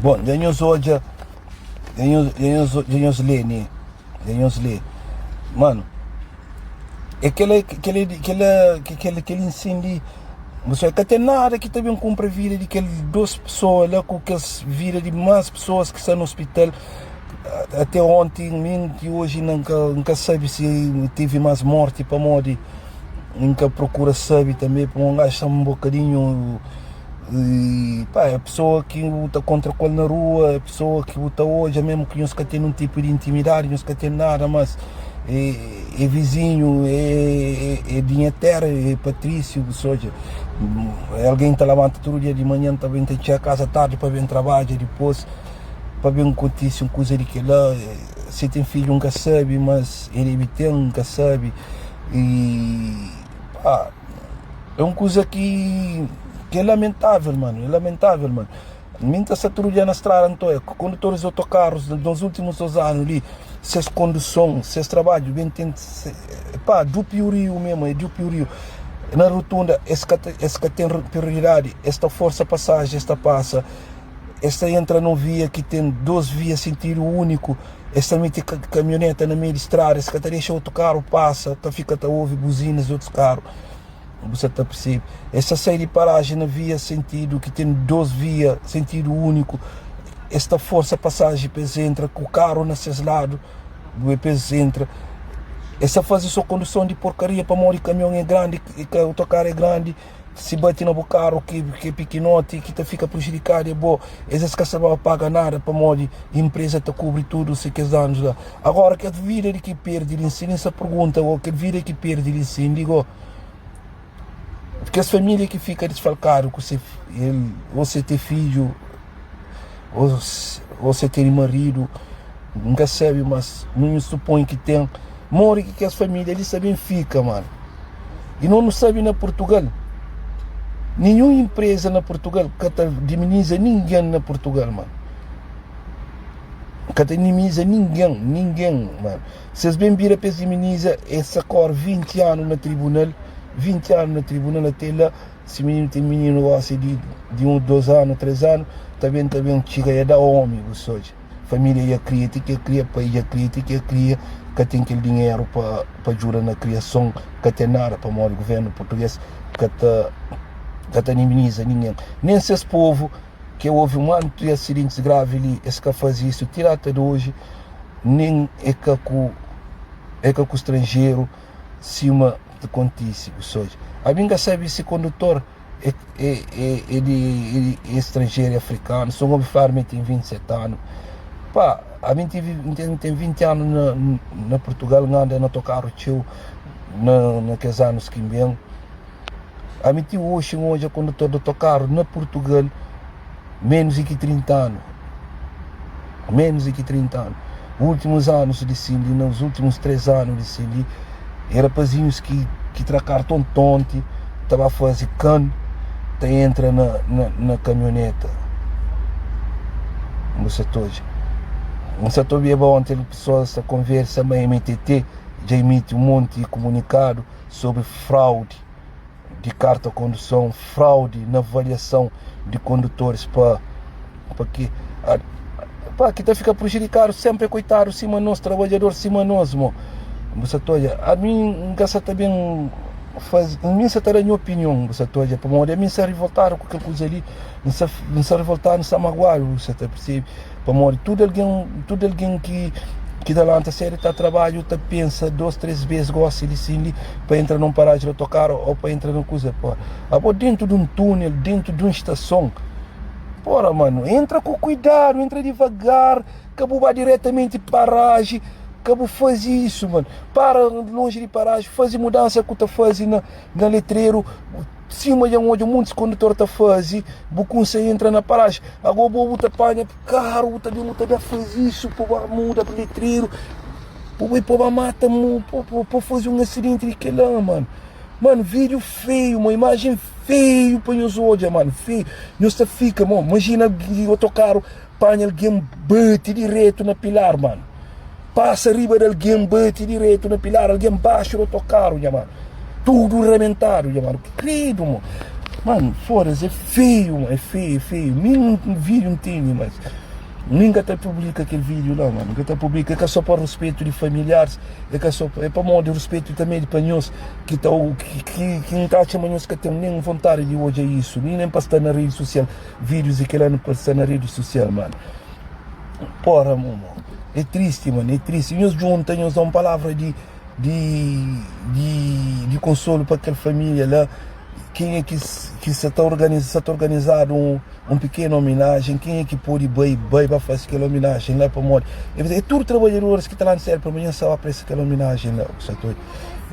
Bon, dja nhos odja, dja nhos, dja nhos, dja nhos lê ne, dja nhos lê. Mano, é kel-la, kel-la, kel-la, kel-la, kel insin li, bu sabe, ka ten nada ki ta ben kunpra vida di kel dos pesoa la ku kes vida di más pesoas ki sta na ospital. Até onti, mi ti oji N ka, N ka sabe si tevi más morti pamodi N ka prokura sabe tanbe, pamodi un gaju sta un bokadinhu. I pá, é pesoa ki bu ta kontra ku el na rua, é pesoa ki bu ta odja mesmu ki nhos ka ten un tipu di intimidadi, nhos ka ten nada, mas é, é vizinhu, é, é di nha téra, é Patrísiu, bu sa odja. É algen ki ta labanta tudu dia di manhan, ta ben ta txiga kaza tardi pa ben trabadja dipôs, pa ben kontise un kuza di kel-la. Si ten fidju N ka sabe, mas el debe ten, N ka sabe. I pá. É un kuza ki ki é lamentável, mano. É lamentável, mano. Mi ta sta tudu dia na strada, nton é kondutoris di otokarus nos últimus dos anu li, ses konduson, ses trabadju ben ten pá du pioriu mesmu, é du pioriu. Na rotunda es ka ta es ka ten prioridadi, es ta forsa pasajen, es ta pasa, es ta entra nun via ki ten dos via sentidu úniku, es ta mete kamioneta na meiu di strada, es ka ta dexa otu karu pasa, ta fika ta obi buzinas di otus karu. Bu sa ta persebe? Es ta sai di parajen na via sentidu ki ten dos via sentidu úniku, es ta forsa pasajen pa es entra ku karu na ses ladu, bu pa es entra. Es ta faze so konduson di porkaria pamodi kamion é grandi, otokaru é grandi. Si bati na bu karu ki é pikinoti ki ta fika prejudikadu é bo. Es es ka sta ba paga nada pamodi inpreza ta kubri tudu se kes danus la. Agora kel vida di ki perdi li nsin, N sta pergunta go, kel vida ki perdi li nsin, di go kes familia ki fika disfalkadu ku se el o se te fidju o se tene maridu, N ka sabe, mas nu supõe ki ten, modi ki kes família li sta ben fika, mano. I no nu sabe na Purtugal, ninhun inpreza na Purtugal ka ta diminiza ningen na Purtugal, mano. Ka ta diminiza ningen, ningen, mano. Se es ben bira pa es diminiza, es ta kore 20 anu na tribunal, 20 anu na tribunal, ate la. Si mininu ten mininu gosi di di un dos anu tres anu ta ben ta ben txiga ya da omi bu soja familia ya kria ti ke kria pai ya kria ti ke kria ka ten kel dinheru pa pa djuda na kriason ka ten nada pamodi guvernu purtuges ka ta ka ta indemniza ningen nen ses povu ke ovi un monti di asidentis gravi li es ka fazi isu ti data di oji nen e ka ku e ka ku stranjeru sima ta kontise ku soja. Ami N ka sabe si kondutor é é di é stranjeru, é afrikanu, so N obi fladu ma el ten 27 anu. Pa, ami N tive N ten 20 anu na na Purtugal, N anda na otokaru txeu na na kes anus ki N ben. Ami ti oxi N odja kondutor di otokaru na Purtugal menus di ki 30 anu, menus di ki 30 anu. Últimus anus di si li, na últimus 3 anu di si li, é rapazinhus ki ki tra karton tonti, ta ba faze kan, ta entra na na na kamioneta. Bu sa ta odja. N sa ta obiba onti pesoas ta konversa ma MTT dja emiti un monti di kumunikadu sobri fraudi. di karta konduson, fraudi na avaliason di kondutoris pa pa ki pa ki ta fika prejudikadu senpri é koitadu sima nos, trabadjador sima nos mo. Bu sa ta odja, ami N ka sa ta ben faze, mi N sa ta da nha opinion, bu sa ta odja, pamodi ami N sta rivoltadu ku kel kuza li, N sta N sta rivoltadu, N sta maguadu, bu sa ta persebe. Pamodi tudu algen, tudu algen ki ki ta lanta sedu ta trabadju ta pensa dos, tres bes gosi di sin li pa entra nun paraji di otokaru o pa entra na kuza pa abo dentu di un tunel, dentu di un stason. Pora manu, entra ku kuidadu, entra divagar, ka bu ba diretamenti paraji, ka bu fazi isu manu. Para lonji di paraji, fazi mudansa ku ta fazi na na letreru. Sima dja N odja muntis kondutor ta faze, bu kunsa entra na paraji. Ago bo bu ta panha karu, bu ta ben, bu ta da faze isu, pa ba muda letreru, pa bai pa ba mata pa faze un asidenti di kela, mano. Mano, video feiu, uma imajen feiu pa nhos odja, mano, feiu. Nhos ta fika, mo, imajina otokaru panha algen bati diretu na pilar, mano. Pasa riba di algen, bati diretu na pilar, algen baxu di otokaru, nha mano. Tudu rabentadu, nha mano. Kredu, mo. Mano, foda-se, é feio, mano, é feio, é feio. Mi un vídeo N tene, mas mi N ka ta publika kel vídeo la, mano. N ka ta publika, é ka só pa ruspetu di familiares, é ka só, é pamodi ruspetu tanbe di pa nhos ki ta, ki, ki N ta atxa ma nhos ka ten nen vontadi di odja isu, mi nen pa sta na redi sosial, vídeos di kel-la pa sta na redi sosial, mano. Porra, mano, é tristi, mano, é tristi. Nhos djunta, nhos da un palavra di, di, di, di konsolu pa kel família la. Kenha ki ki sa ta organiza sa ta organizadu un un pikenu ominajen kenha ki pode bai bai ba fase kel ominajen la pamodi é tudu trabadjadoris ki ta lanta sedu pa manhan sa ba presta kel ominajen la sa ta odja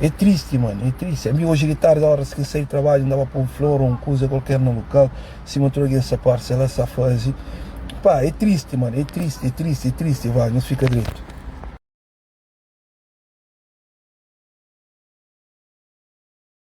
é tristi mano é tristi ami oji di tardi oras ki N sai di trabadju N ta ba poi un flor o un kuza kualker na lokal sima tudu algen sa parse la sa faze pa é tristi mano é tristi é tristi é tristi va nhos fika dretu.